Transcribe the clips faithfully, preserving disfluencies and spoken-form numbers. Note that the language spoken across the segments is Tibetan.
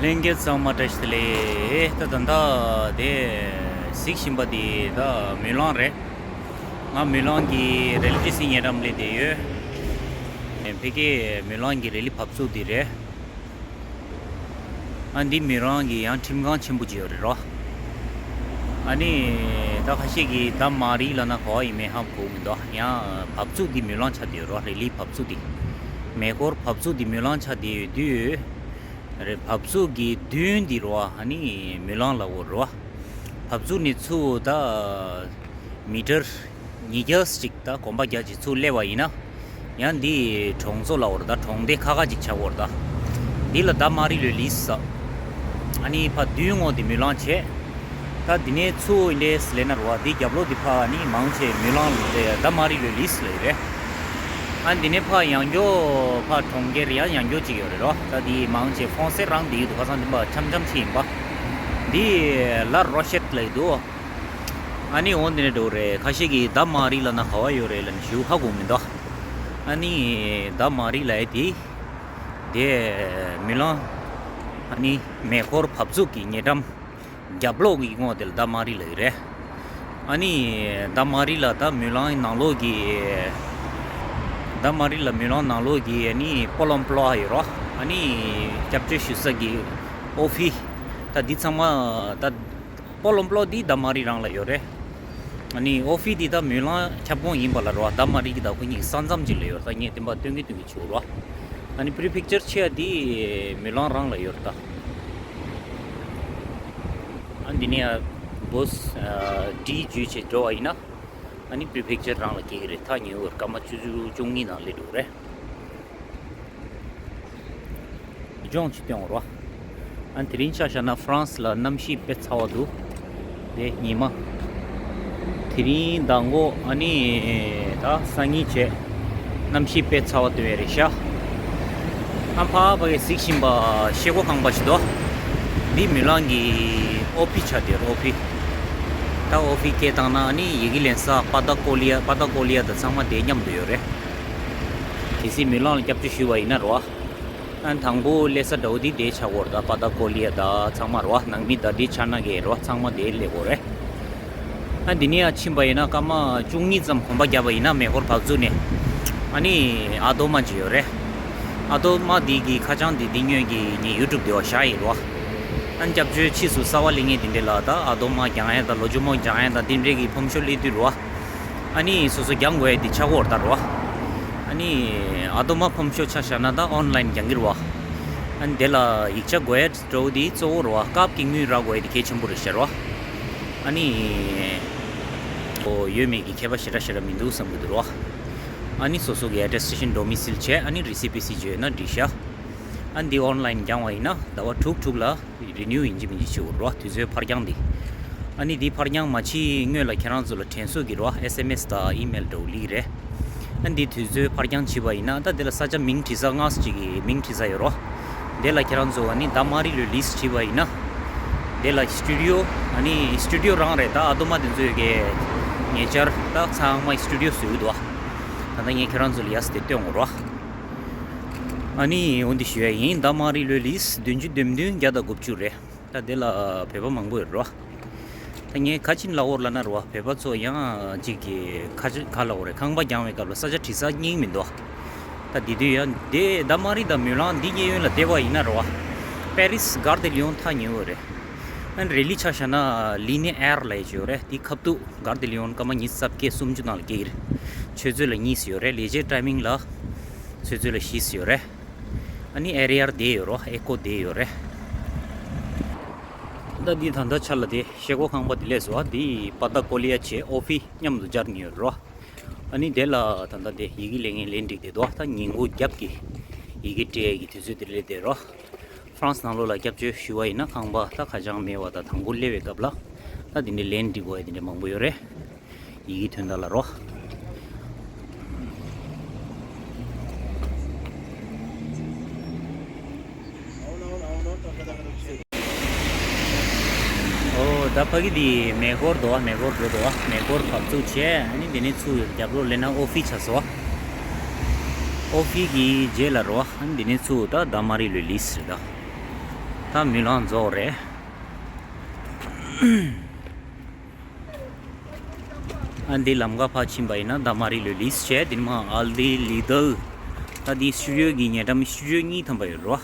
ལྷན་རྒྱས་ཚང་མ་བཀྲ་ཤིས་བདེ་ལེགས། ད་ད་ལྟ་དེ་གཟིགས་བཞིན་པ་དེ་ད་མུས་ལང་རེད། ང་མུས་ལང་གི་རེ་ལི་ཊི་སི་ཉེ་འགྲམ་སླེབས་བསྡད་ཡོད། ཕ་གིའི་མུས་ལང་གི་རེ་ལི་བབས་ཚུགས་དེ་རེད། ཨ་འདི་མུས་ལང་གི་ཡང་ཁྲིམས་ཁང་ཆེན་པོ་ཅིག་ཡོད་རེད་རོ། ཨ་ནི་ད་ཁ་ཤས་ཀྱིས་ད་མ་རི་ལབ་ན་ག་བ་ཡིན་མིན་ཧ་གོ་མི་འདུག་ཡང་བབས་ཚུགས་འདི་མུས་ལང་ཆགས་བསྡད་ཡོད་རོ། རེ་ལིའི་བབས་ཚུགས་འདི། མེ་འཁོར་བབས་ཚུགས་འདི་མུས་ལང་ཆགས་བསྡད་ཡོད་དུས། རེད། བབས་ཚུགས་ཀྱི་མདུན་འདི་རོ། ཨ་ནི་མུས་ལང་ལབ་དགོས་རོ། བབས་ཚུགས་ནས་ཚུར་ད་མི་ཊར་ཉིས་བརྒྱ་ཅིག་ད་གོམ་པ་བརྒྱ་ཅིག་ཚུར་སླེབས་པ་ཡིན་ན། ཡང་འདི་གྲོང་ཚོ་ལབ་དགོས་རེད། ད་གྲོང་སྡེ་ཁག་ཁག་ཅིག་ཆགས་དགོས་རེད་ད། འདི་ལ་ད་མ་རི་ལོས་ལིས་ཟེར། ཨ་ནི་ཕར་མདུན་ངོས་འདི་མུས་ལང་བྱས། ད་འདི་ནས་ཚུར་འདི་འདྲས་ལེན་ན་རོ། འདི་རྒྱབ་ལོགས་འདི་ཕར་ནི་མང་ཆེ་མུས་ལང་ལ་ད་མ་རི་ལོས་ལིས་ལབ་ཡོད་རེད། ཨ་འདི་ནས་ཕར་ཡང་མགྱོགས་ཕར་གྲོང་ཁྱེར་ཡང་ཡང་མགྱོགས་ཅིག་ཡོད་རེད་རོ། ད་འདི་མང་ཆེ་ཧྥོང་སེ་རང་འདི་ཡོད་འདུག་ཁ་སང་འདི་མ་འཆམ་འཆམ་ཞིག་ཡིན་པ། འདི་ལ་རོ་ཤེད་ལབ་ཡོད་འདུག་ཨ་ནི་འོ་འདི་ནས་འགྲོ་རེད། ཁ་ཤས་ཀྱིས་ད་མ་རི་ལབ་ན་ག་བ་ཡོད་རེད་ལབ་ནས་ཞུ་ཧ་གོ་མི་འདུག་ཨ་ནི་ད་མ་རི་ལབ་ཡས་དེ། དེ་མུས་ལང་། ཨ་ནི་མེ་འཁོར་བབས་ཚུགས་ཀྱི་ཉེ་འགྲམ། རྒྱབ་ལོགས་ཀྱི་ངོས་དེ་ལ་ད་མ་རི་ལབ་ཡོད་རེད། ཨ་ནི་ད་མ་རི་ལ་ད་མུས་ལང་ནང་ལོགས་ཀྱི། ད་མ་རི་ལ་མུས་ལང་ནང་ལོགས་ཀྱི་ཨ་ནི་པོ་ལོམ་པོ་ལོ་ཡོད་རོ། ཨ་ནི་སྐྱབས་བཅོལ་ཞུ་ས་གི་ཨོ་ཕི། ད་འདི་ཚང་མ་ད། པོ་ལོམ་པོ་ལོ་འདི་ད་མ་རི་རང་ལ་ཡོད་རེད། ཨ་ནི་ཨོ་ཕི་འདི་ད་མུས་ལང་ཁྱབ་ཁོངས་ཡིན་པ་ལ་རོ། ད་མ་རི་གི་ད་ཁོ་གཉིས་ས་མཚམས་ཅིག་ལ་ཡོད་རེད། ད་ངས་བསྟན་པ་སྟོན་གི་སྟོན་གི་བྱེད་རོ། ཨ་ནི་པི་རི་ཕེག་ཅར་ཆེ་ཡ་འདི་མུས་ལང་རང་ལ་ཡོད་རེད་ད། ཨ་འདི་ནས་ཡ་བོས་ཌི་བརྒྱུད་བྱས་འགྲོ་བ་ཡིན་ན། ཨ་ནི་པི་རི་ཕེག་ཅར་རང་ལ་སྐྱེལ་གི་རེད། ཐག་ཉེ་བོར་སྐར་མ་བཅུ་བཅུ་གཉིས་ནང་སླེབས་འགྲོ་གི་རེད། ལྗོངས་ཅིག་སྟོན་རོགས། ཨ་དེ་རིང་ཆ་བཞག་ན་ཧྥ་རན་སི་ལ་གནམ་གཤིས་དཔེ་ཚ་བ་འདུག་དེ་ཉི་མ། དེ་རིང་མདང་དགོང་ཨ་ནི་ད་སང་ཉིན་བྱས། གནམ་གཤིས་དཔེ་ཚ་བ་སྟོན་ཡས་རེད་ཤག་ཨ་ཕ་ཕ་གི་གཟིགས་བཞིན་པ་ཤེལ་སྒོ་ཁང་པ་ཞིག་འདུག་འདི་མུས་ལང་གི་ཨོ་ཕི་ཆགས་བསྡད་ཡོད་རེད། ཨོ་ཕི། ད་ཨོ་ཕི་སྐད་བཏང་ན་ཨ་ནི་ཡི་གེ་ལེན་ས་པ་ཏ་ཀོ་ལི་ཡ། པ་ཏ་ཀོ་ལི་ཡ་དང་ཚང་མ་དེ་མཉམ་དུ་ཡོད་རེད། གལ་སྲིད་མུས་ལང་ལ་སྐྱབས་བཅོལ་ཞུས་པ་ཡིན་ན་རོ། ཨ་དང་པོ་སླེབས་ས་འདྲ་བོ་འདི་དེ་ཆགས་ཀྱི་ཡོད་རེད། ད་པ་ཏ་ཀོ་ལི་ཡ་ད་ཚང་མ་རོ། ནང་མི་ད་འདི་ཆ་ན་གི་རོ། ཚང་མ་དེ་སླེབས་ཀྱི་ཡོད་རེད། ཨ་འདི་ནས་ཡར་ཕྱིན་པ་ཡིན་ན་སྐར་མ་བཅུ་གཉིས་ཙམ་གོམ་པ་བརྒྱབ་པ་ཡིན་ན་མེ་འཁོར་བབས་ཚུགས་ནས། ཨ་ནི་ཨ་དོ་མ་ཅིག་ཡོད་རེད། ཨ་དོ་མ་འདི་གི་ཁ་བྱང་འདི་འདི་སྔོན་གྱི་ངའི་ཡུ་ཊུབ་དེ་བ་བཞག་ཡིན་རོ། ཨ་སྐྱབས་བཅོལ་ཕྱིས་སུ་གསར་པ་སླེབས་མཁན་དེ་འདྲ་ལ་ད་ཨ་དོ་མ་རྒྱག་ཡ་དང་ལོ་ཇོ་མོ་རྒྱག་ཡ་དང་དེ་འདྲའི་གི་ཕོམ་ཤོ་སླེབས་དུས་རོ། ཨ་ནི་སོ་སོ་རྒྱག་དགོས་ཡ་དེ་ཆགས་ཀྱི་ཡོད་རེད་ད་རོ། ཨ་ནི་ཨ་དོ་མ་ཕོམ་ཤོ་ཆ་བཞག་ན་ད་ཨོན་ལན་རྒྱག་གི་རེད་བ། ཨ་ནི་དེ་ལ་ཡིག་ཆ་དགོས་ཡ་འདྲ་བོ་དེ་གཙོ་བོ་རེད་བ། སྐབས་ཀྱི་དངུལ་རག་དགོས་ཡ་དེ་གལ་ཆེན་པོ་རེད་ཤག་རོ། ཨ་ནི་ཨོ་ཡོད་མེད་ཀྱི་ཁྱད་པར་ཞེ་དྲག་ཞེ་དྲག་མི་འདུག་བསམ་གྱི་འདུག་རོ། ཨ་ནི་སོ་སོ་གི་ཨེ་ཌི་རེ་སི་སི་ཊེ་ཤན་ཌོ་མི་སིལ་བྱས། ཨ་ནི་རི་སི་པི་སི་ཅིག་ཡོད་ན་འགྲིག་ཤག་ཨ་ནི་འདི་ཨོན་ལན་རྒྱག་པ་ཡིན་ན་ཟླ་བ་དྲུག་དྲུག་ལ་རི་ནིའུ་ཡིན་གཅིག་མིན་གཅིག་བྱེད་དགོས་རེད་བ། དུས་ཚོད་ཕར་འགྱངས་འདི། ཨ་ནི་འདི་ཕར་འགྱངས་མ་བྱེད་སྔོན་ལ་ཁྱེད་རང་ཚོ་ལ་དྲན་གསོ་གི་རོ། ཨེས་ཨེམ་ཨེས་དང་ཨི་མེལ་འདྲ་བོ་སླེབས་ཀྱི་རེད། ཨ་ནི་འདི་དུས་ཚོད་ཕར་འགྱངས་བྱས་པ་ཡིན་ན་ད་དེ་ལ་ས་ཆ་མིང་བྲིས་ས་སྔགས་ཅིག་གི་མིང་བྲིས་ས་ཡོད་རོ། དེ་ལ་ཁྱེད་རང་ཚོ་ཨ་ནི་ད་མ་རི་ལོས་ལིས་བྲིས་པ་ཡིན་ན། དེ་ལ་སི་ཊུ་ཌི་ཡོ། ཨ་ནི་སི་ཊུ་ཌི་ཡོ་རང་རེད། ད་ཨ་དོ་མ་དེ་ཚོས་གི་ཉེ་ཆར་ད་ཚང་མ་སི་ཊུ་ཌི་ཡོ་བཟོས་ཀྱི་འདུག་ད་ལྟ་ངས་ཁྱེད་རང་ཚོ་ལ་ཡར་དེ་སྟོན་དགོས་རོ། ཨ་ནི་འོ་འདི་ཞུ་ཡ་ཡིན། ད་མ་རི་ལོས་ལིས་བདུན་ཅུ་དོན་བདུན་བརྒྱ་དང་དགུ་བཅུ་རེད། ད་དེ་ལ་བོད་པ་མང་པོ་ཡོད་རོ། ད་ངས་ག་ཅིག་ལབ་ཡོད་ལབ་ན་རོ། བོད་པ་ཚོ་ཡང་ཅིག་གི་ག་ཅིག་ག་ལབ་དགོས་རེད། ཁང་པ་རྒྱག་པའི་སྐབས་ལ་ས་ཆ་བྲིས་ས་རྙེད་མི་འདུག་ད་དེ་དུས་ཡང་དེ་ད་མ་རི་དང་མུས་ལང་འདི་གཉིས་ཡོད་ལ་བསྡད་པ་ཡིན་ན་རོ། པེ་རིས་གར་དེ་ལི་ཡོན་ཐག་ཉེ་བོ་རེད། ཨ་ནི་རེ་ལི་ཆ་བཞག་ན་ལི་ནེ་ཨེར་ལབ་ཡ་ཅིག་ཡོད་རེད། དེ་ཁ་ཐུག་གར་དེ་ལི་ཡོན་སྐར་མ་ཉི་ཤུ་རྩ་བརྒྱད་སུམ་ཅུ་ནང་ལ་སྐྱེལ་གྱི་རེད། ཆུ་ཚོད་ལ་གཉིས་སུ་ཡོད་རེད། ལས་བྱེད་ཊའི་མིང་ལ་ཆུ་ཚོད་ལ་བཞི་སུ་ཡོད་རེད། ཨ་ནི་ཨེ་རི་ཡར་བསྡད་ཡོད་རོ། ཨེ་ཀོ་བསྡད་ཡོད་རེད། ད་འདི་ད་ལྟ་ཆ་ལ་དེ་ཤེལ་སྒོ་ཁང་པ་དེ་ལས་སུ་བ་འདི་པ་ཏ་ཀོ་ལི་ཡ་བྱས་ཨོ་ཕི་མཉམ་དུ་སྦྱར་ནས་ཡོད་རོ། ཨ་ནི་དེ་ལ་ད་ལྟ་དེ་ཡི་གེ་ལེན་མཁན་ལེན་འགྲིག་བསྡད་འདུག་ད་ཉིན་གུང་རྒྱབ་ཀྱི་ཡི་གེ་སྤྲད་ཀྱི་དུས་ཚོད་དེ་སླེབས་བསྡད་རོ། ཧྥ་རན་སི་ནང་ལོགས་ལ་སྐྱབས་བཅོལ་ཞུ་བ་ཡིན་ན་ཁང་པ་ད་ཁ་བྱང་མེད་པ་དང་དང་པོ་སླེབས་པའི་སྐབས་ལ་ད་དེ་འདྲའི་ལེན་འགྲིག་དགོས་ཡ་དེ་འདྲ་མང་པོ་ཡོད་རེད། ཡི་གེ་དོན་དག་ལ་རོ། ཨོ་ད་ཕ་གི་འདི་མེ་འཁོར་འདུག་བ། མེ་འཁོར་འགྲོ་འདུག་བ། མེ་འཁོར་བབས་ཚུགས་བྱས། ཨ་ནི་འདི་ནས་ཚུར་རྒྱབ་ལོགས་སླེབས་ན་ཨོ་ཕི་ཆགས་སོང་བ། ཨོ་ཕི་གི་རྗེས་ལ་རོ། ཨ་ནི་འདི་ནས་ཚུར་ད་ད་མ་རི་ལོས་ལིས་རེད་ད། ད་མུན་ལམ་རྫོགས་རེད། ཨ་འདི་ལམ་ཁ་ཕར་ཕྱིན་པ་ཡིན་ན་ད་མ་རི་ལོས་ལིས་བྱས། དེ་ནས་མར་ཨལ་ཌི་ལི་དལ། ད་འདི་སི་ཊུ་ཌི་ཡོ་གི་ཉེ་འགྲམ་སི་ཊུ་ཌི་ཡོ་གཉིས་ཐམ་པ་ཡོད་རེད་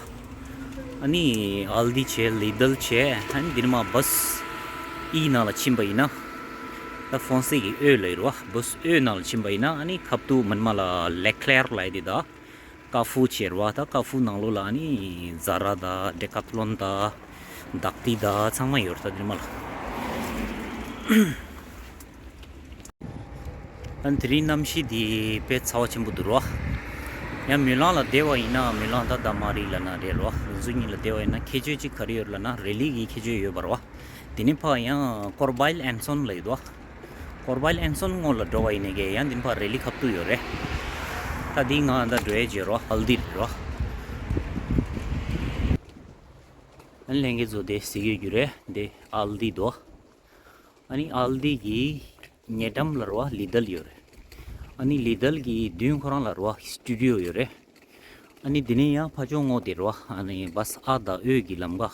བ། ཨ་ནི་ཨལ་ཌི་བྱས་ལི་དལ་བྱས། ཨ་ནི་དེ་ནས་མར་བྷ་སི་ཨི་ནང་ལ་ཕྱིན་པ་ཡིན་ན། ད་ཧྥོན་སེ་གི་ཨོ་ལ་ཡོད་རེད་བ། བྷ་སི་ཨོ་ནང་ལ་ཕྱིན་པ་ཡིན་ན། ཨ་ནི་ཁ་ཐུག་མིན་མ་ལ་ལེ་ཀླེར་ལ་ཡོད་དེ། ད་ཀར་ཕུར་བྱས་རེད་བ། ད་ཀར་ཕུར་ནང་ལོགས་ལ་ཨ་ནི་ཛ་ར་དང་ཌེ་ཀ་ཐི་ལོན་དང་ཌག་ཏི་དང་ཚང་མ་ཡོད་རེད། ད་དེ་ནས་མར་ལ། ཨ་ནི་དེ་རིང་གནམ་གཤིས་འདི་དཔེ་ཚ་བ་ཆེན་པོ་འདུག་རོ། ཡང་མུན་ལམ་ལ་བསྡད་པ་ཡིན་ན། མུན་ལམ་ད་ད་མ་རི་ལབ་ན་རེད་རོ། ལུང་ཚུ་གཉིས་ལ་བསྡད་པ་ཡིན་ན་ཁྱད་ཆོས་གཅིག་ག་རེ་ཡོད་ལབ་ན། རེ་ལི་གི་ཁྱད་ཆོས་ཡོད་པ་རེད་བ། དེ་ནས་ཕར་ཡང་ཀོར་བའིལ་ཨན་སོན་ལབ་ཡོད་དོ། ཀོར་བའིལ་ཨན་སོན་སྔོན་ལ་འགྲོ་བ་ཡིན་ནའི་གི་ཡང་དེ་ནས་ཕར་རེ་ལི་ཁ་ཐུག་ཡོད་རེད། ད་འདི་ང་ད་འགྲོ་ཡས་བྱེད་རོ། ཨལ་ཌི་རེད་རོ། ཨ་ནི་ལྷན་རྒྱས་ཚོ་དེ་གཟིགས་ཡོད་རྒྱུ་རེད། འདི་ཨལ་ཌི་འདུག་ཨ་ནི་ཨལ་ཌི་གི་ཉེ་འགྲམ་ལ་རེད་བ་ལི་དལ་ཡོད་རེད། ཨ་ནི་ལི་དལ་གི་མདུན་ཁོ་རང་ལ་རེད་བ་སི་ཊུ་ཌི་ཡོ་ཡོད་རེད། ཨ་ནི་དེ་ནས་ཡང་ཕར་ཕྱོགས་སྔོག་དེ་རེད་བ། ཨ་ནི་བྷ་སི་ཨ་དང་ཨོ་གི་ལམ་ཁ།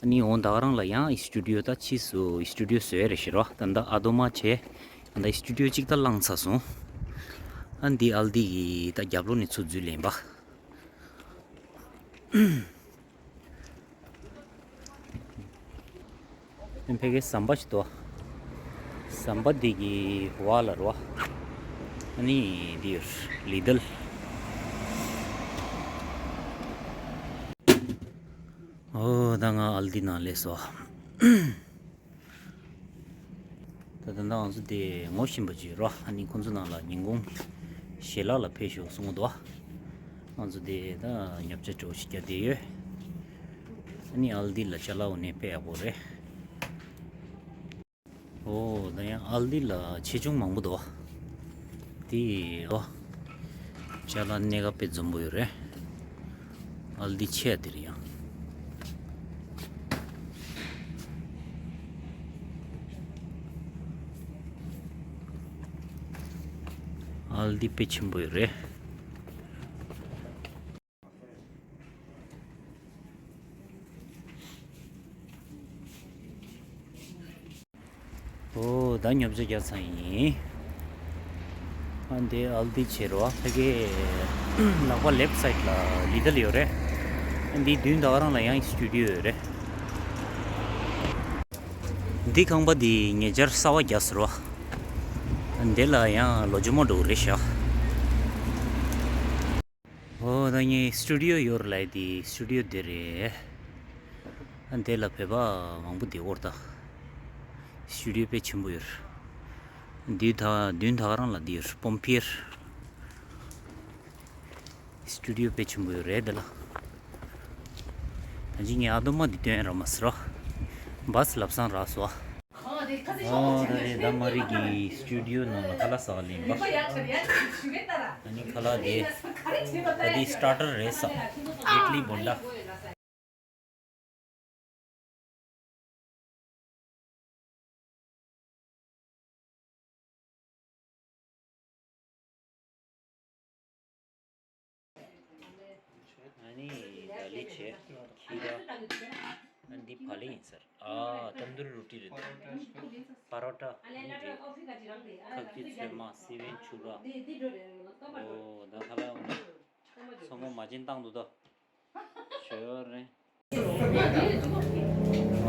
ཨ་ནི་འོ་ད་ག་རང་ལ་ཡང་སི་ཊུ་ཌི་ཡོ། ད་ཕྱིས་སུ་སི་ཊུ་ཌི་ཡོ་བཟོས་རེད་ཤག་རེད་བ། ད་ད་ཨ་དོ་མ་བྱས། ད་སི་ཊུ་ཌི་ཡོ་གཅིག་ད་བླངས་ཚར་སོང་། ཨ་འདི་ཨལ་ཌི་གི་ད་རྒྱབ་ལོགས་ནས་ཚུར་འཛུལ་ལེན་པ། ཕ་གིའི་ཟམ་པ་ཞིག་འདུག་ཟམ་པ་འདི་གི་བར་ལ་རེད་བ། ཨ་ནི་འདི་ཡོད་རེད། ལི་དལ། ཨོ་ད་ང་ཨལ་ཌི་ནང་སླེབས་སོང་། ད་ད་ལྟ་ང་ཚོ་དེ་ངོ་ཤེས་པ་ཅིག་ཡོད་རོ། ཨ་ནི་ཁོང་ཚོ་ནང་ལ་ཉིན་གུང་ཞལ་ལག་ལ་ཕེབས་ཤོག་གསུང་གི་འདུག་ང་ཚོ་དེ་ད་ཉོ་ཆ་འདྲ་བོ་ཞིག་རྒྱག་བསྡད་ཡོད། ཨ་ནི་ཨལ་ཌི་ལ་ཅ་ལག་འོ་ནས་དཔེ་ཡག་པོ་རེད། ཨོ་ད་ཡང་ཨལ་ཌི་ལ་ཆེ་ཆུང་མང་པོ་འདུག་དེ་ཨོ། ཅ་ལག་གནས་སྐབས་དཔེ་འཛོམས་པོ་ཡོད་རེད། ཨལ་ཌི་ཆེ་ཡ་དེ་རེད་ཡང་། ཨལ་ཌི་དཔེ་ཆེན་པོ་ཡོད་རེད། ཨོ་ད་ཉོ་ཆ་རྒྱག་ཚར་ཡིན། ཨ་འདི་ཨལ་ཌི་བྱེད་རོགས། ཕ་གི་ལག་པ་ལེབ་སའིཌ་ལ་ལི་དལ་ཡོད་རེད། ཨ་འདིའི་མདུན་ད་ག་རང་ལ་ཡང་སི་ཊུ་ཌི་ཡོ་ཡོད་རེད། འདི་ཁང་པ་འདི་ཉེ་ཆར་གསར་པ་རྒྱག་ཟེར་བ། འདི་ལ་ཡང་ལོ་ཆུང་མ་འགྲོ་གི་རེད་ཤག་ཨོ་ད་ངའི་སི་ཊུ་ཌི་ཡོ་ཡོད་རེད་ལབ་དེ་སི་ཊུ་ཌི་ཡོ་འདི་རེད། ཨ་འདི་ལ་བོད་པ་མང་པོ་བསྡད་ཡོད་རེད་ད། སི་ཊུ་ཌི་ཡོ་དཔེ་ཆེན་པོ་ཡོད་རེད། འདི་ད་མདུན་ད་ག་རང་ལ་འདི་ཡོད་རེད། པོམ་ཕིར། སི་ཊུ་ཌི་ཡོ་དཔེ་ཆེན་པོ་ཡོད་རེད་འདི་ལ། ད་ཅི་ངས་ཨ་དོ་མ་འདི་སྟོན་རག་མ་སོང་། བྷ་སི་ལམ་སང་རག་སོང་། ཨོ་ད་རེད། ད་མ་རི་གི་སི་ཊུ་ཌི་ཡོ་ནང་ལ་ཁ་ལག་ཟ་ག་སླེབས་པ། ཨ་ནི་ཁ་ལག་དེ་ད་དེ་སི་ཊར་ཊར་རེད་ས། ཨིཌ་ལི་བྷོན་ཌ། ཨ་ནི་དཱ་ལི་བྱས། ཁྱི་ར། ཨ་འདི་བག་ལེབ་ཡིན་ཟེར། ཨ་ཏན་དུར་རུ་ཊི་རེད་འདུག་པ་རོ་ཊ། ཨ་འདི་རེད། ཁ་ཁྱི་ཚོད་མ། སི་པན་ཕྱུ་ར། ཨོ་ད་ཁ་ལག་འོ་ན་ཚོང་ཁང་མ་བྱིན་བཏང་འདུག་ད། ཞོར་རེད།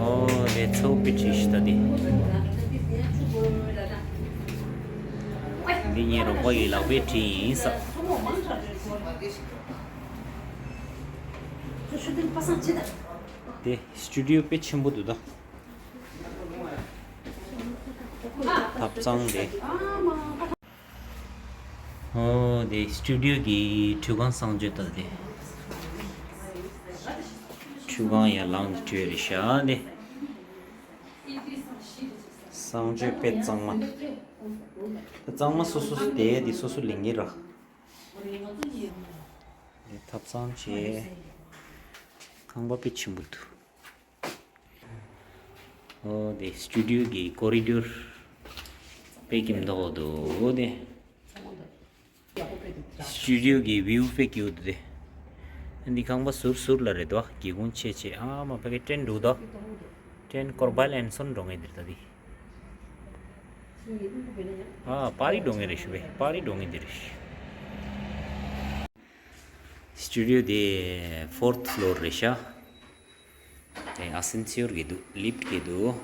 ཨོ་དེ་ཚོ་པི་ཁྲི་ཤི་ད་དེ། འདི་ངའི་རོགས་པ་ཡི་ལག་པའི་ཁྲི་ཡིན་ས། དེ་སི་ཊུ་ཌི་ཡོ་དཔེ་ཆེན་པོ་འདུག་ད། ཐབ་ཚང་དེ། ཨོ་དེ་སི་ཊུ་ཌི་ཡོ་གི་ཁྲུས་ཁང་གསང་སྤྱོད་ད་དེ། ཁྲུས་ཁང་ཡར་ལངས་ནས་ཁྲུས་རེད་ཤག་དེ། གསང་སྤྱོད་དཔེ་གཙང་མ། གཙང་མ་སོ་སོ་དེ་དེ་སོ་སོ་ལེན་གྱི་ར། དེ་ཐབ་ཚང་བྱས། ཁང་པ་དཔེ་ཆེན་པོ་འདུག་ཨོ་དེ་སི་ཊུ་ཌི་ཡོ་གི་ཀོ་རི་ཌོར་དཔེ་སྐྱིད་མདོག་འདུག་དེ། སི་ཊུ་ཌི་ཡོ་གི་བིའུ་དཔེ་སྐྱིད་འདུག་དེ། འདི་ཁང་པ་ཟུར་ཟུར་ལ་རེད་དོ། སྒེའུ་ཁུང་ཆེ་ཆེ། ཨ་མ་ཕ་གི་ཏྲེན་འགྲོ་དོ། ཏྲེན་ཀོར་བལ་ཨན་སོན་འགྲོ་ངེས་འདིར་ད་འདི། ཨ་པར་རིས་འགྲོ་ངེས་རེད་ཤུ་བས། པར་རིས་འགྲོ་ངེས་འདིར། སི་ཊུ་ཌི་ཡོ་དེ་ཕོར་ཐི་ཕློར་རེད་ཤག་དེ་ཨ་སེན་སི་ཡོར་གི་འདུག་ལིཕ་ཊི་གི་འདུག་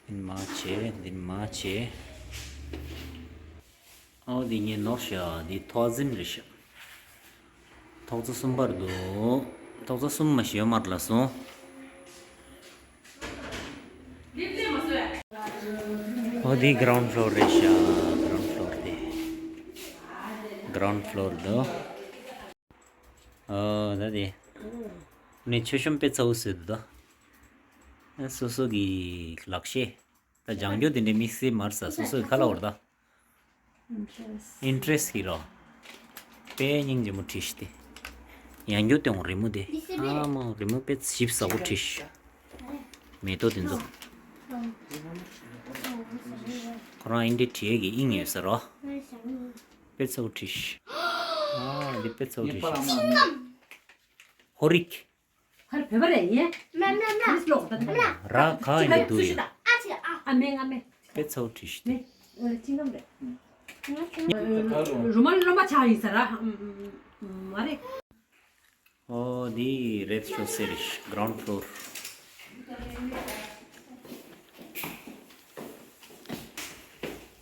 འདི་མ་བྱེད། འདི་མ་བྱེད། ཨོ་འདི་ངས་ནོར་ཤག་འདི་ཐོག་འཛིན་རེད་ཤག་ཐོག་བརྩེགས་གསུམ་པར་འདུག་ཐོག་བརྩེགས་གསུམ་མ་ཞིག་ཡོད་མ་རེད་ལ་སོང་། ཨོ་འདི་གྷི་རའུན་ཌི་ཕློར་རེད་ཤག་གྷི་རའུན་ཌི་ཕློར་དེ། གྷི་རའུན་ཌི་ཕློར་འདུག་ཨོ་ད་དེ། ནས་མཆོད་གཤོམ་དཔེ་ཚ་བོ་བཟོས་འདུག་ད། སོ་སོ་གི་ལག་ཤེས། ད་སྦྱང་རྒྱུ་དེ་འདྲའི་དམིགས་བསལ་མ་རེད་ས། སོ་སོ་གི་ཁ་ལ་བོར་ད། ཨིན་ཊི་རེ་སི་གི་རོ། དཔེ་སྙིང་རྗེ་མོ་བྲིས་ཤི་སྟེ། ཡང་རྒྱུ་དེ་འོང་རི་མོ་དེ། ཨ་མ་རི་མོ་དཔེ་ཞིབ་ཟབ་པོ་བྲིས་ཤི། མེ་ཏོག་དེ་ཚོ། ཁོ་རང་ཨིན་ཌི་བྲིས་ཡས་ཀྱི་དབྱིངས་ཡོད་ས་རོ། དཔེ་ཚ་བོ་བྲིས་ཤི། ཨ་འདི་དཔེ་ཚ་བོ་བྲིས་ཤི། ཧོ་རིག་ཁར་བོད་པ་རེད་ཡིན། མེ་མེ་མེ། ཁ་སི་ལོག་ད་ད། ར་ཁ་ཡིན་གྱི་འདུག་ཡ། ཨ་ཅེ་ཨ། ཨ་མེ་ང་མེ། དཔེ་ཚ་བོ་བྲིས་ཤི་སྟེ། མེ། ཅིང་ངམ་རེད། རུ་མ་ལ་རློན་པ་ཆགས་ཡིན་ས་ར། མ་རེད། ཨོ་འདི་རེད་ཤོ་སེ་རེད། གྷི་རའུན་ཌི་ཕློར།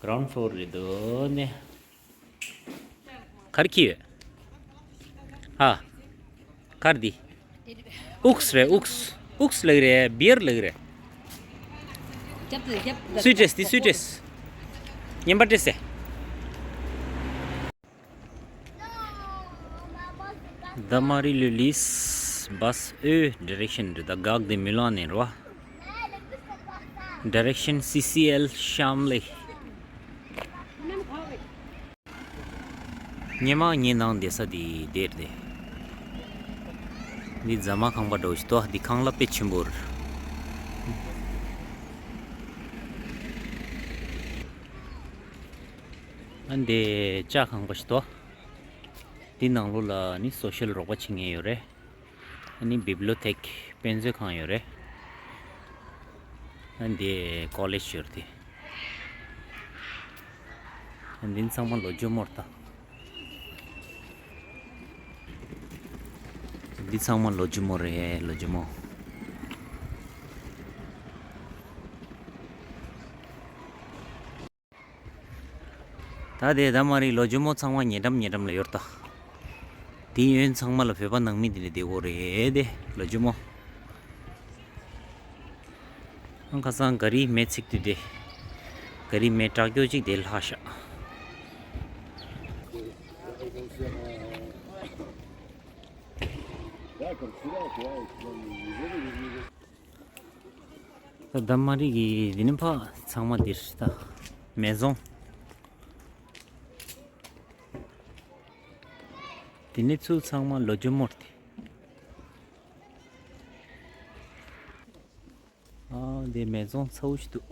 གྷི་རའུན་ཌི་ཕློར་རེད་འདུག་ནས། གར་གྱི་ཡོད། ཨ། གར་འདི། ཨུགས་རེད་ཨུགས། ཨུགས་ལགས་རེད། བི་ཡར་ལགས་རེད། རྒྱབ་ཏུ་རྒྱབ་ཏུ། སུའི་ཊེས་འདི་སུའི་ཊེས། ཉན་པ་ཊེས་ཟེ། ད་མ་རི་ལུ་ལིས་བྷ་སི་ཨོ་ཌི་རེག་ཤན་རེད། ད་གག་དེ་མི་ལང་ནས་རོ། ཌི་རེག་ཤན་སི་སི་ཨེལ་ཤམ་ལེ། ཉི་མ་ཉི་ནང་བསྡད་ས་དེ་དེར་དེ། འདི་རྫ་མ་ཁང་པ་འདྲ་བོ་ཞིག་འདུག་འདི་ཁང་གླ་དཔེ་ཆེན་པོ་རེད། ཨ་འདི་ལྕགས་ཁང་པ་ཞིག་འདུག་འདི་ནང་ལོགས་ལ་ནི་སོ་ཤལ་རོགས་པ་བྱེད་མཁན་ཡོད་རེད། ཨ་ནི་བིབ་ལོ་ཐེག་དཔེ་མཛོད་ཁང་ཡོད་རེད། ཨ་འདི་ཀོ་ལེཇ་ཡོད་རེད། ཨ་འདི་ཚང་མ་ལོ་ཇོ་མོ་རེད་ད། འདི་ཚང་མ་ལོ་ཇོ་མོ་རེད། ལོ་ཇོ་མོ། ད་དེ་ད་མ་རི་ལོ་ཇོ་མོ་ཚང་མ་ཉེ་འགྲམ་ཉེ་འགྲམ་ལ་ཡོད་ད། དེ་ཡོན་ཚང་མ་ལ་བོད་པ་ནང་མི་དེ་ལས་བདེ་བོ་རེད་དེ་ལོ་ཇོ་མོ། ཨང་ཁ་སང་ག་རི་མེ་ཚིག་དུས་དེ། ག་རི་མེ་དྲག་སྐྱོ་གཅིག་དེ་ལྷག་ཤག་ད་ད་མ་རི་གི་འདི་ནི་ཕ་ཚང་མ་འདིར་ད་མེ་ཟོང་། འདི་ནི་ཚུར་ཚང་མ་ལོ་ཇོ་མོར་དེ། ཨ་འདི་མེ་ཟོང་ཚ་བོ་ཞིག་འདུག